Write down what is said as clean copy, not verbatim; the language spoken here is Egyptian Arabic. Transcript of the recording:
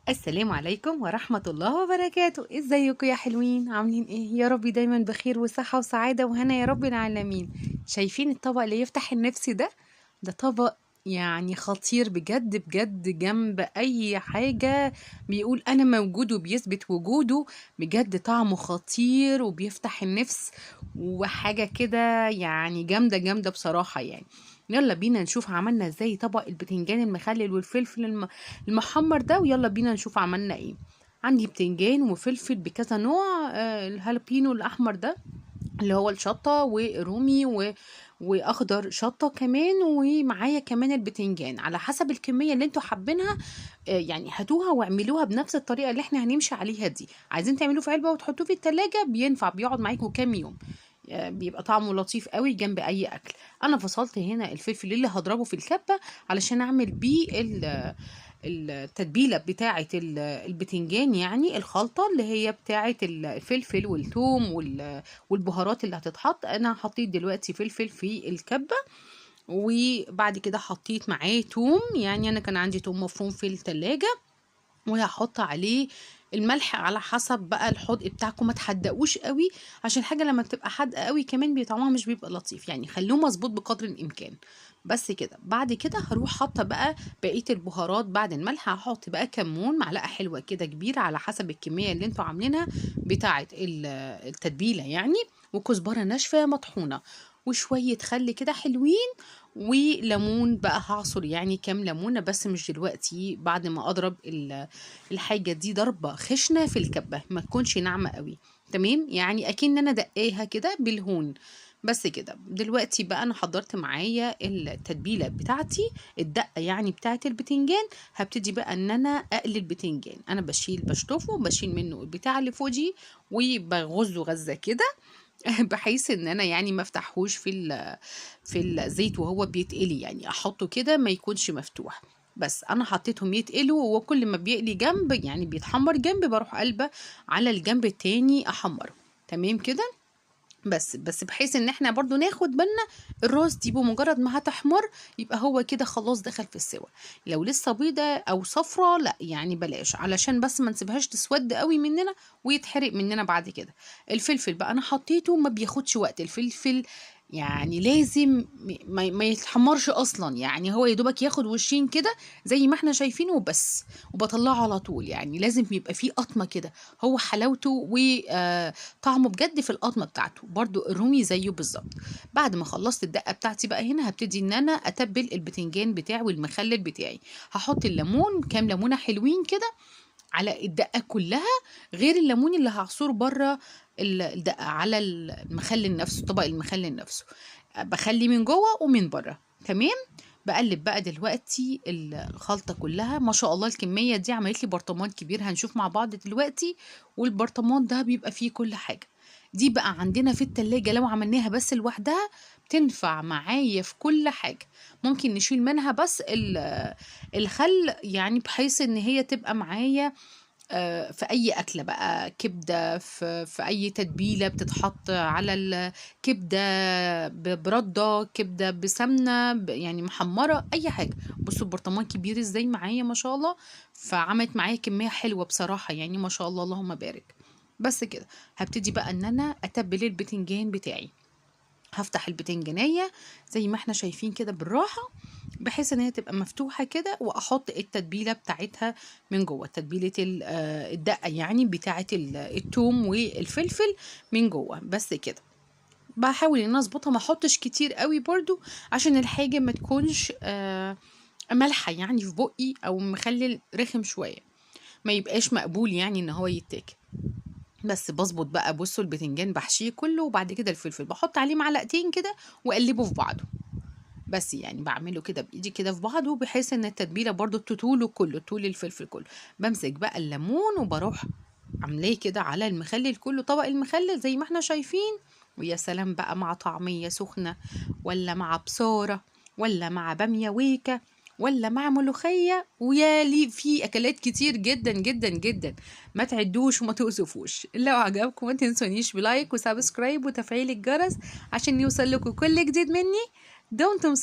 السلام عليكم ورحمة الله وبركاته. ازيكم يا حلوين؟ عاملين ايه؟ يا ربي دايما بخير وصحة وسعادة وهنا يا رب العالمين. شايفين الطبق اللي يفتح النفس ده؟ ده طبق يعني خطير بجد بجد، جنب اي حاجة بيقول انا موجود وبيثبت وجوده بجد. طعمه خطير وبيفتح النفس وحاجة كده يعني جامدة جامدة بصراحة. يعني يلا بينا نشوف عملنا ازاي طبق البتنجان المخلل والفلفل المحمر ده، ويلا بينا نشوف عملنا ايه. عندي بتنجان وفلفل بكذا نوع، الهالبينو الاحمر ده اللي هو الشطة، ورومي واخضر شطة كمان، ومعايا كمان البتنجان على حسب الكمية اللي انتوا حابينها. يعني هاتوها واعملوها بنفس الطريقة اللي احنا هنمشي عليها دي. عايزين تعملوه في علبة وتحطوه في التلاجة بينفع، بيقعد معاكم كام يوم، بيبقى طعمه لطيف قوي جنب اي اكل. انا فصلت هنا الفلفل اللي هضربه في الكبة علشان اعمل بيه التتبيلة بتاعة البتنجان، يعني الخلطة اللي هي بتاعة الفلفل والثوم والبهارات اللي هتتحط. انا حطيت دلوقتي فلفل في الكبة، وبعد كده حطيت معاه توم، يعني انا كان عندي توم مفروم في التلاجة، وهحط عليه الملح على حسب بقى الحدق بتاعكم، ما تحدقوش قوي عشان الحاجة لما بتبقى حادقه قوي كمان بيطعمها مش بيبقى لطيف، يعني خلوه مظبوط بقدر الامكان. بس كده. بعد كده هروح حاطه بقى بقية البهارات. بعد الملح هحط بقى كمون، معلقه حلوة كده كبيرة على حسب الكمية اللي انتوا عاملينها بتاعه التتبيله يعني، وكزبره ناشفة مطحونه، وشوية خل كده حلوين، وليمون بقى هعصر يعني كام ليمونه، بس مش دلوقتي، بعد ما اضرب الحاجة دي ضربه خشنه في الكبه، ما تكونش ناعمة قوي، تمام؟ يعني اكن انا دقاها كده بالهون. بس كده. دلوقتي بقى انا حضرت معايا التتبيله بتاعتي، الدقة يعني بتاعه البتنجان. هبتدي بقى ان انا اقلي البتنجان. انا بشطفه وبشيل منه البتاع اللي فوق دي، وبغزه غزة كده بحيث ان انا يعني ما افتحهوش في الزيت وهو بيتقلي، يعني احطه كده ما يكونش مفتوح. بس انا حطيتهم يتقلوا، وكل ما بيقلي جنب يعني بيتحمر جنب بروح قلبه على الجنب التاني احمره، تمام كده. بس بحيث ان احنا برضو ناخد بالنا الراس دي بمجرد ما هتحمر يبقى هو كده خلاص دخل في السوا. لو لسه بيضة او صفرة لا يعني بلاش، علشان بس ما نسيبهاش تسود قوي مننا ويتحرق مننا بعد كده. الفلفل بقى انا حطيته ما بياخدش وقت، الفلفل يعني لازم ما يتحمرش اصلا، يعني هو يدوبك ياخد وشين كده زي ما احنا شايفينه وبس، وبطلعه على طول. يعني لازم يبقى فيه قطمه كده، هو حلاوته وطعمه بجد في القطمه بتاعته. برضو الرومي زيه بالظبط. بعد ما خلصت الدقة بتاعتي بقى هنا هبتدي ان انا اتبل البتنجان بتاعي والمخلل بتاعي. هحط الليمون، كام ليمونه حلوين كده على الدقة كلها، غير الليمون اللي هعصره بره الدقة على المخلل نفسه، طبق المخلل نفسه بخلي من جوه ومن بره، تمام. بقلب بقى دلوقتي الخلطة كلها. ما شاء الله الكمية دي عملت لي برطمان كبير، هنشوف مع بعض دلوقتي. والبرطمان ده بيبقى فيه كل حاجة. دي بقى عندنا في التلاجة لو عملناها بس لوحدها بتنفع معايا في كل حاجة، ممكن نشيل منها بس الخل، يعني بحيث ان هي تبقى معايا في اي اكله بقى، كبده، في اي تتبيله بتتحط على الكبده، برده، كبده بسمنه يعني محمرة، اي حاجة. بصوا البرطمان كبير ازاي معايا ما شاء الله، فعملت معايا كمية حلوة بصراحة، يعني ما شاء الله اللهم بارك. بس كده. هبتدي بقى ان انا اتبل البتنجان بتاعي. هفتح البتنجانية زي ما احنا شايفين كده بالراحة، بحيث ان هي تبقى مفتوحة كده، واحط التتبيلة بتاعتها من جوه، تتبيلة الدقة يعني بتاعت التوم والفلفل من جوه. بس كده. بحاول ان انا اظبطها، ما احطش كتير قوي برضو عشان الحاجة ما تكونش مالحة يعني في بقي، او مخلل رخم شوية، ما يبقاش مقبول يعني ان هو يتاكل. بس بظبط بقى. بصوا البتنجان بحشيه كله، وبعد كده الفلفل بحط عليه معلقتين كده واقلبه في بعضه، بس يعني بعمله كده بايدي كده في بعضه، بحيث ان التتبيله برضو تطوله كله، طول الفلفل كله. بمسك بقى الليمون وبروح عاملاه كده على المخلل كله، طبق المخلل زي ما احنا شايفين. ويا سلام بقى مع طعميه سخنة، ولا مع بصاره، ولا مع باميه ويكه، ولا مع ملوخية، ويا لي في اكلات كتير جدا جدا جدا، ما تعدوش وما توصفوش. لو عجبكم ما تنسونيش ب like و subscribe وتفعيل الجرس عشان يوصل لكم كل جديد مني. دمتم.